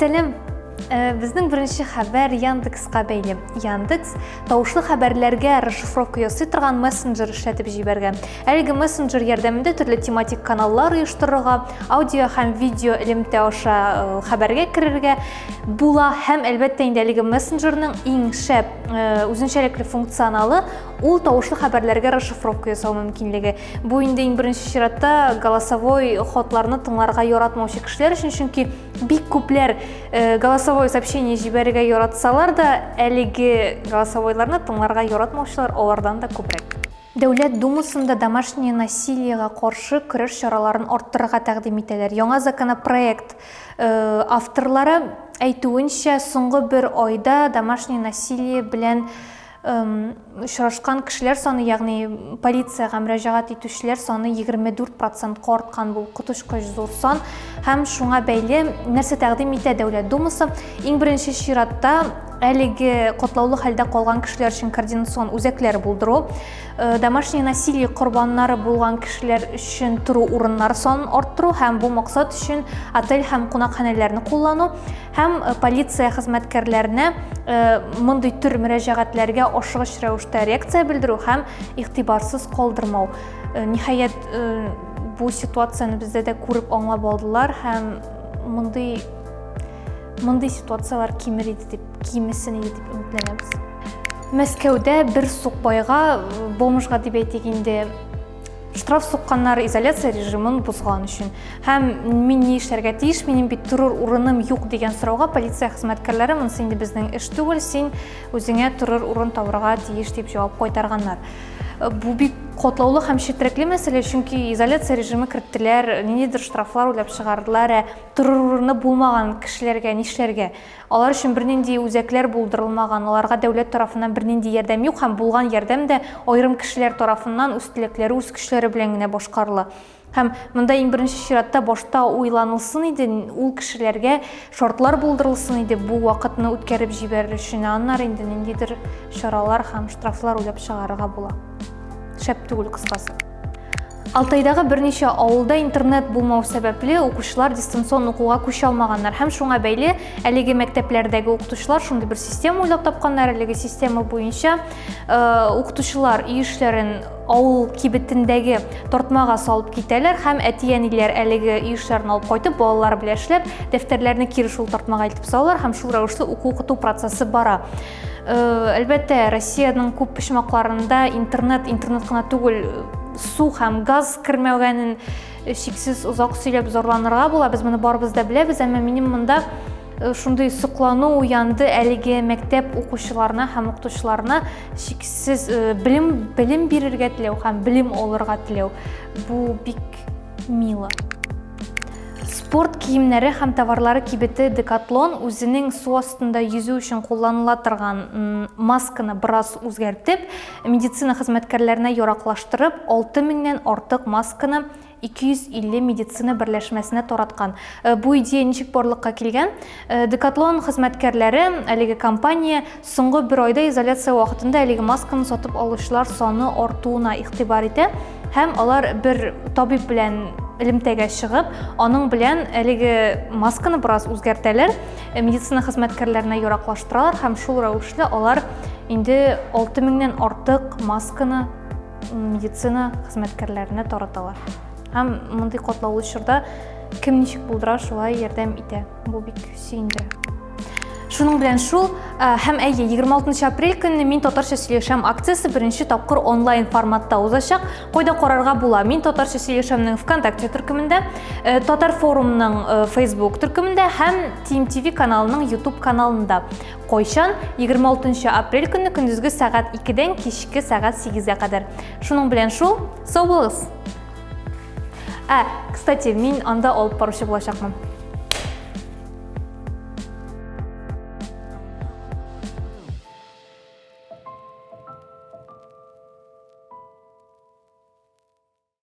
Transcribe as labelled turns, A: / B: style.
A: Сәлам! Безнең беренче хәбәр Яндекска бәйле. Яндекс тавышлы хәбәрләргә расшифровка ясый торган мессенджер эшләтеп җибәргән. Әлеге мессенджер ярдәмендә төрле тематик каналлар оештырырга, аудио һәм видео элемтә аша хәбәргә керергә була һәм, әлбәттә инде, әлеге мессенджерның иң шәп үзенчәлекле функционалы ул тавышлы хәбәрләргә расшифровка ясау мөмкинлеге. Бу инде иң беренче чиратта голосовой хатларны тыңларга яратмаучы кешеләр өчен, чөнки бик күпләр голосовой сообщение җибәрергә яратсалар да, әлеге голосовойларны тыңларга яратмаучылар алардан да күбрәк. Дәүләт Думасында домашнее насилиега каршы көрәш чараларын арттырырга тәкъдим итәләр. Яңа законопроект авторлары әйтүенчә, соңгы бер айда домашнее насилие белән очрашкан кешеләр саны, ягъни полициягә мөрәҗәгать итүчеләр саны 24 процентка арткан. Бу коточкыч зур сан. Һәм шуңа бәйле нәрсә тәкъдим итә Дәүләт Думасы? Иң беренче чиратта әлеге катлаулы хәлдә калган кешеләр өчен координацион үзәкләр булдыру, домашнее насилие корбаннары булган кешеләр өчен тору урыннары санын арттыру һәм бу максат өчен отель һәм кунакханәләрне куллану һәм полиция хезмәткәрләренә мондый төр мөрәҗәгатьләргә ашыгыч рәвештә реакция белдерү һәм игътибарсыз калдырмау. Ниһаять, бу ситуацияне бездә дә күреп аңлап алдылар һәм мондый ситуацияләр кимер иде дип, кимесен иде дип өметләнәбез. Мәскәүдә бер сукбайга, бомжга дип әйтик инде, штраф сукканнар изоляция режимын бозган өчен. Һәм мин ни эшләргә тиеш, минем бит торыр урыным юк дигән сорауга полиция хезмәткәрләре монысы инде безнең эш түгел, син үзеңә торыр урын табырга тиеш дип җавап кайтарганнар. Бу бик катлаулы һәм четерекле мәсьәлә, чөнки изоляция режимы керттеләр, ниндидер штрафлар уйлап чыгардылар, ә торыр урыны булмаган кешеләргә нишләргә? Алар өчен бернинди үзәкләр булдырылмаган, аларга дәүләт тарафыннан бернинди ярдәм юк һәм булган ярдәм дә аерым кешеләр тарафыннан үз теләкләре, үз көчләре белән генә башкарыла. Һәм монда иң беренче чиратта башта уйланылсын иде, ул кешеләргә шартлар булдырылсын иде бу вакытны үткәреп җибәрер өчен, ә аннары инде ниндидер чаралар һәм штрафлар уйлап чыгарырга була. Шәп түгел, кыскасы. Алтайдагы берничә авылда интернет булмау сәбәпле, укучылар дистанцион укуга күчә алмаганнар һәм шуңа бәйле әлеге мәктәпләрдәге укытучылар шундый бер система уйлап тапканнар. Әлеге система буенча укытучылар өй эшләрен авыл кибетендәге тартмага салып китәләр һәм әти-әниләр әлеге өй эшләрен алып кайтып, балалар белән эшләп, дәфтәрләрне кире шул тартмага илтеп салалар һәм шул рәвешле уку-укыту процессы бара. Әлбәттә, Россиянең күп почмакларында интернет, интернет кына түгел, су һәм газ кермәгәнен чиксез озак сөйләп зарланырга була. Без моны барыбыз да беләбез, әмма минем монда шундый соклану уянды әлеге мәктәп укучыларына һәм укытучыларына чиксез белем бирергә теләү һәм белем алырга теләү. Бу бик мило. Спорт киемнәре һәм товарлары кибете Decathlon үзенең су астында йөзү өчен кулланыла торган масканы бераз үзгәртеп, медицина хезмәткәрләренә яраклаштырып, 6 меңнән артык масканы 250 медицина берләшмәсенә тараткан. Бу идея ничек барлыкка килгән? Decathlon хезмәткәрләре, әлеге компания соңгы бер айда изоляция вакытында әлеге масканы сатып алучылар саны артуына игътибар итә һәм алар бер табиб белән элемтәгә чыгып, аның белән әлеге масканы бераз үзгәртәләр, медицина хезмәткәрләренә яраклаштыралар һәм шул рәвешле алар инде 6 меңнән артык масканы медицина хезмәткәрләренә тараталар. Һәм мондый катлаулы чорда кем ничек булдыра, шулай ярдәм итә. Бу бик сөендерә. Шуның белән шул, һәм әйе, 26 апрель көнне Мин татарча сөйләшәм акциясе беренче тапкыр онлайн форматта узачак. Кайда карарга була? Мин татарча сөйләшәмнең ВКонтакте төркемендә, Татар форумның Facebook төркемендә һәм Team TV каналының YouTube каналында. Кайчан? 26 апрель көнне көндезге сәгать 2-дән кичке сәгать 8-гә кадәр. Шуның белән шул, сау булыгыз! Ә, кстати, мин анда алып баручы булачакмын.